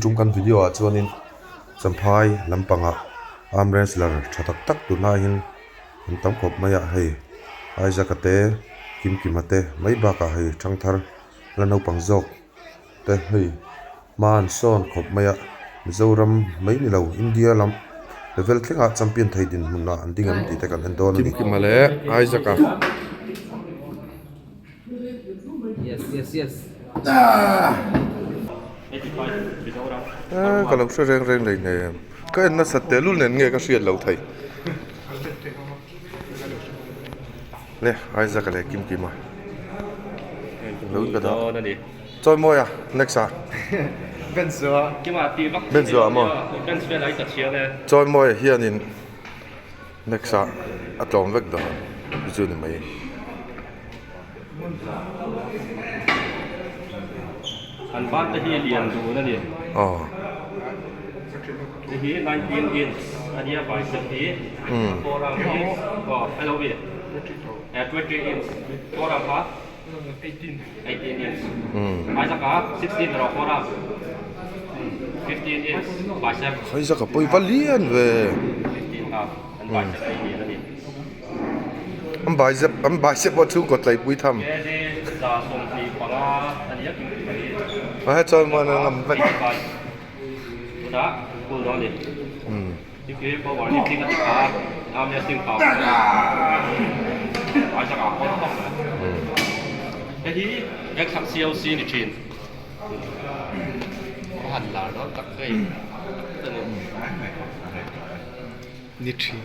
tum kan video ah chuanin Champhai lampangah arm wrestler tha tak tak tunlaiin an tam khawp mai a hei Isaac-a te Kimkima te mai bakah hei thangthar la naupang zawk te hei hma an sawn khawp mai a Mizoram mai ni lo India lam level thlengah champion thei dinhmun ah an ding ang tih te kan en dawn a ni. Kimkima leh Isaac-a. Ka lo hre reng reng lei hnem ka en nasat teh lul nen nge ka hriat lo thei le Isaac leh Kimkima lo in ka dah chawi mawi a next ah Ben zua maw chawi mawi hianin next ah a tlawm vek dawn chu chu ni mai. An ban te hi lian dun a ni. Aw. Hei hi 19 inch a nia bicep hi forearm hi aw hello vi 20 inch forearm kha 18 inch Isaac a 16 erawh forearm 15 inch bicep. Isaac a pawi va lian ve. 15 kha an bicep ei lian a ni. An bicep an bicep pawh chhungkaw tleipui tham. A he chuan muan an ngam vek. Ni thin.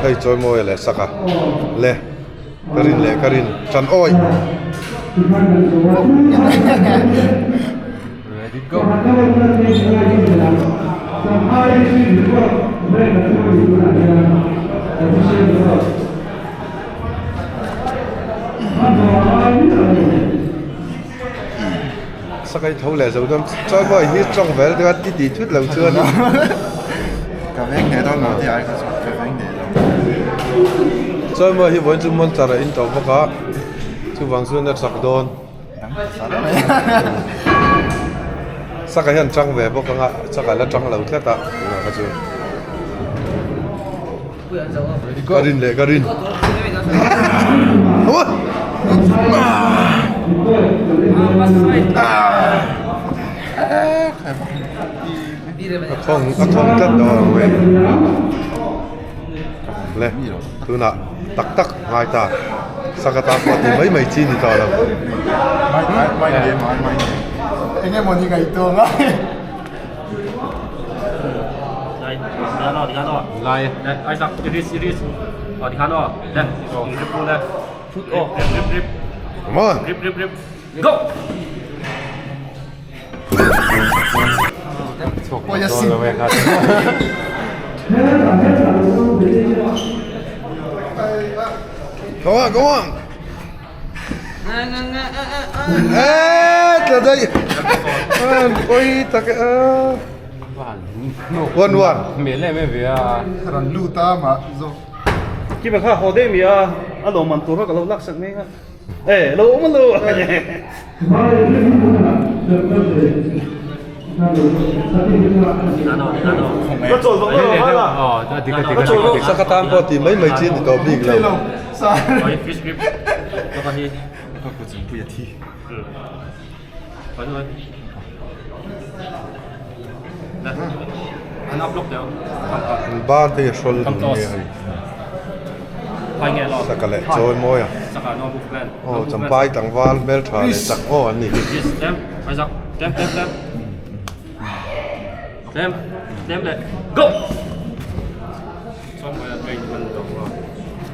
Hei chawi mawi a leh sak a le ka rin leh ka rin tan awi. Ready go. Sakai tho leh zo dawn chuan maw hi tawng vel te kha ti ti thut lo chuan Ka veng hneh dawn lo tih ai kha chuan ka veng hneh lo. Chuan maw hi vawiin chu monster a in tawh bawk a chuvang chuan a chak dawn. Saka hian tang ve bawk anga saka la tang lo tlat a tunah kha chu ka rin leh ka rin a khawng a khawng tlat dawn ang mai le tunah tak tak ngai ta saka ta pawh tih mai mai chi ni tawh lo. Eng emaw ni ngaihtuah ngai. Come on. Go on, go on. Eh, tla daih. An pawi tak e a. One one. Ran lut a mah zawk. Kima kha haw daih mi a, a lawmman tur kha ka lo laksak mek a. Eh, lo awm lo. Saka tan pawh tih mai mai chi a ni tawh bik lo. Ban te hi a hrawl dun nge hei. Saka leh chawi mawi a. Aw champai tlangval hmeltha leh chak aw an ni hi.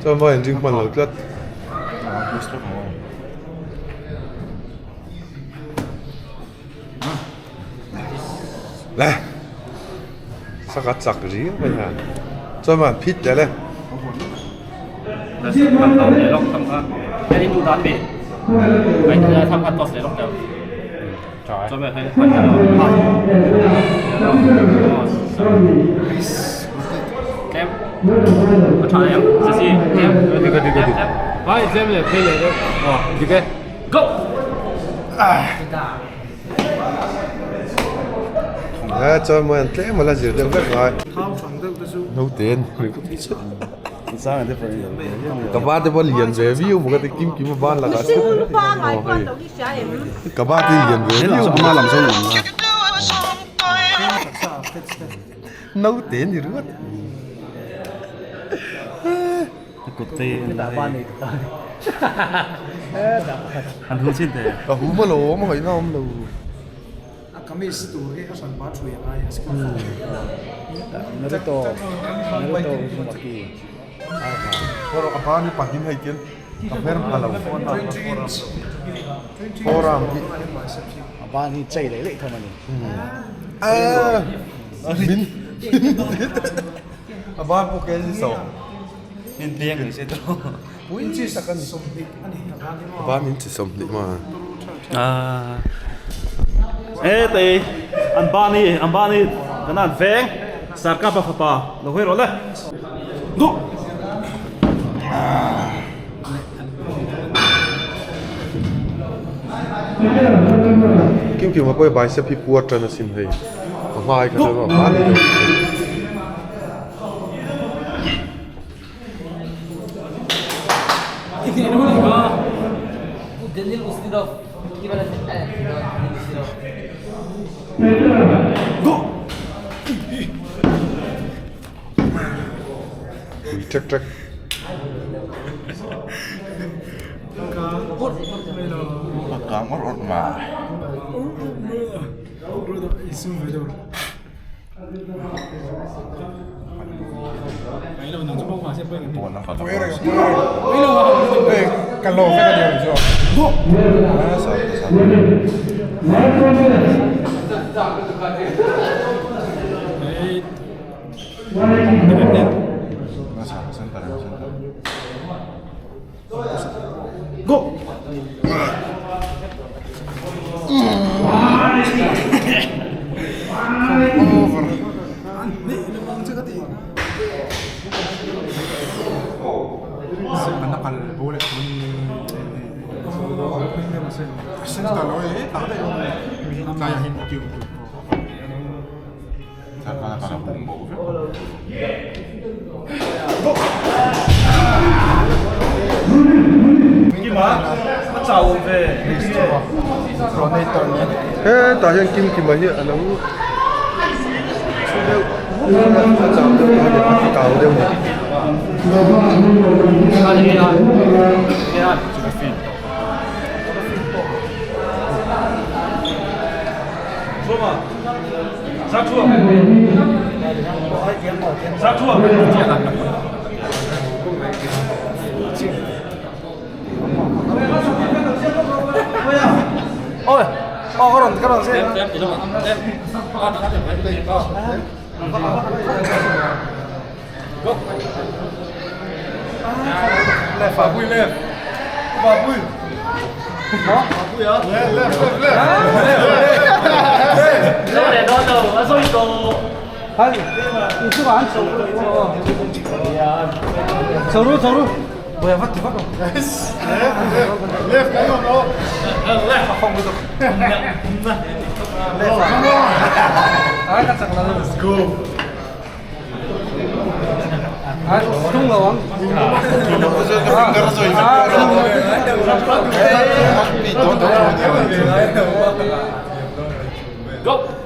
Chawi mawi an ring hman lo tlat. Le saka chak riau mai hian chuan maw phit leh le. He chuan mawi an tlem a la zir deuh vek ngai. Naute an Ka ba te pawh lian ve viau bawk a ti kim kim a ban lakah Ka ba te lian ve viau bawk a. Naute ni ringawt. Ka hum alawm a ngaihna awm lo. A ban hi pahnih hei tian ka hmer pha lo. Forearm hi. A ban hi chei leh leh thawm a ni. Min a ban pawh ke ni so. Min deng ni se to. Pui tak a ni. A ban in chi 20 ma. E tei an ban hi an ban hi kan an veng sarkar pa fapa lo hawi rawh le. Duh. Kim kim a pawh hi bicep hi puar tan asin hei a hma ai kha chuan a hma ni deuh. Pui ṭek ṭek. Hetah hian kim kima hi a lo thu deuh a chau deuh tawh a ni a kau deuh a ni.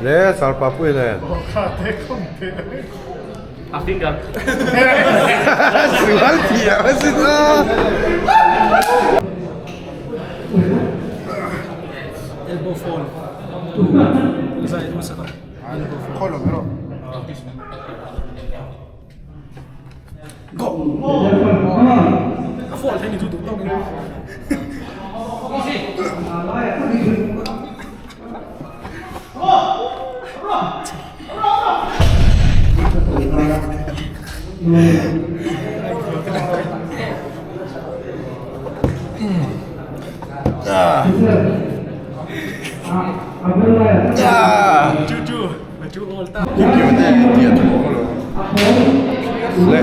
Le sar pa pui nen. A finger. Sual thiam a sin a. Elbow fall. Zai hmasa ka. Le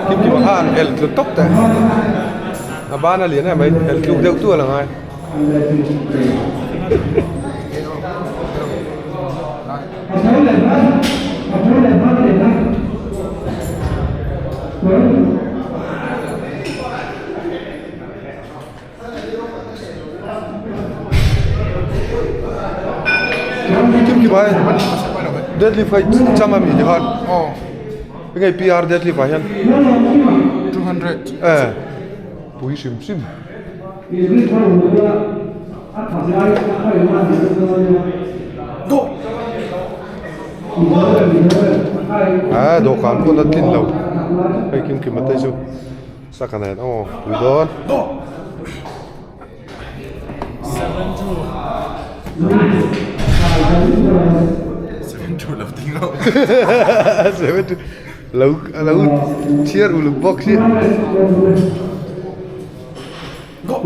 kim kim kha an el tlu tawp teh a ban a lian em mai el tluk deuh tual a ngai. Kim kim ai deadlift kha cham ami ti khan enge PR deadlift ah hian 200 eh pui hrim hrim. Ah dawhkan pawh la tlin lo hei kim kim a te chu. Saka nen aw pui dawn. 72 lo ding lo. 72 lo lo chhiar uluk bawk si. Go.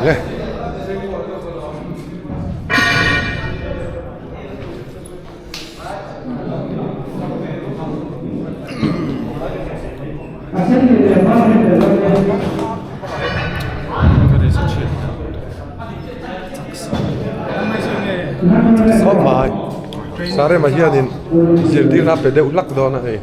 Le. Khawp mai Sarema hianin zirtirna a pe deuh hlak dawn a hei.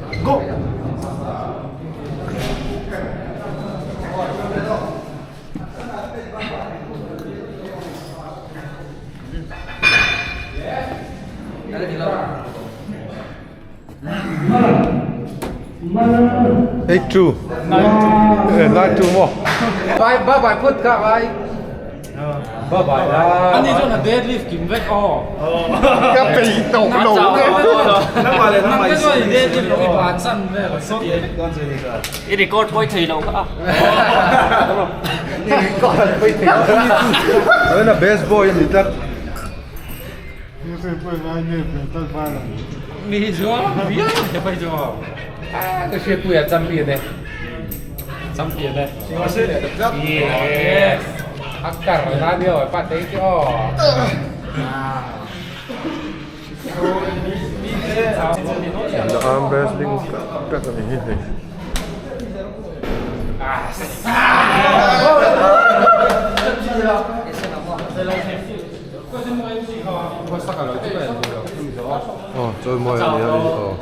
Eight two. Eh, nine two maw? Bye bye bye phut ka vai. Bye bye la. Ani chuan a deadlift kim vek aw. Ka pei tawh lo. Nangmah leh nangmah Nang te chuan i deadlift lo i bansan vel. I record pawi thei lo kha a. I record pawi thei lo. Tuna best boy a ni tlat. Mi chuan viau te pai chu. Ka hriatpui ah champion e. Champion e. Yes. A kar na nia aw pa te hi chu aw. The arm wrestling tak a ni hi hei. Aw chawi mawi a ni a ni aw.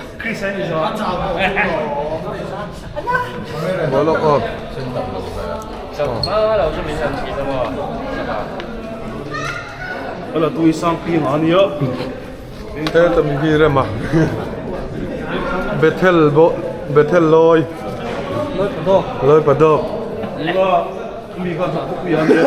Mawi lawk aw. Ala tui sang pi nga ania. Heta mi hi rem a. Bethel bo Bethel lawi. Lawi padawk. Mi kha hnah pui a nia.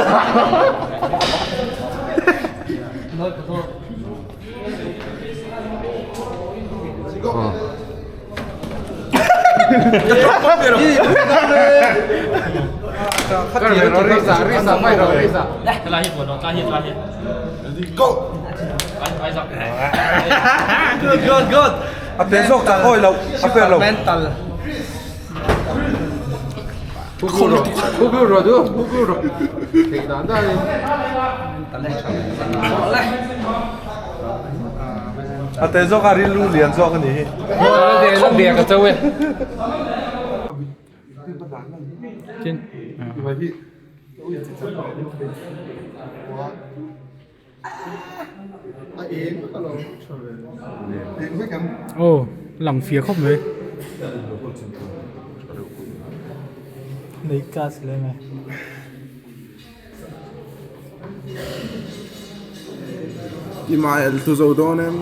Good good good. A pe zawk tak awi lo a pe lo. A te zawk a rilru lian zawk a nih hi. Aw lang fia khawp mai nei class hle mai. I mah el thu zo dawn em?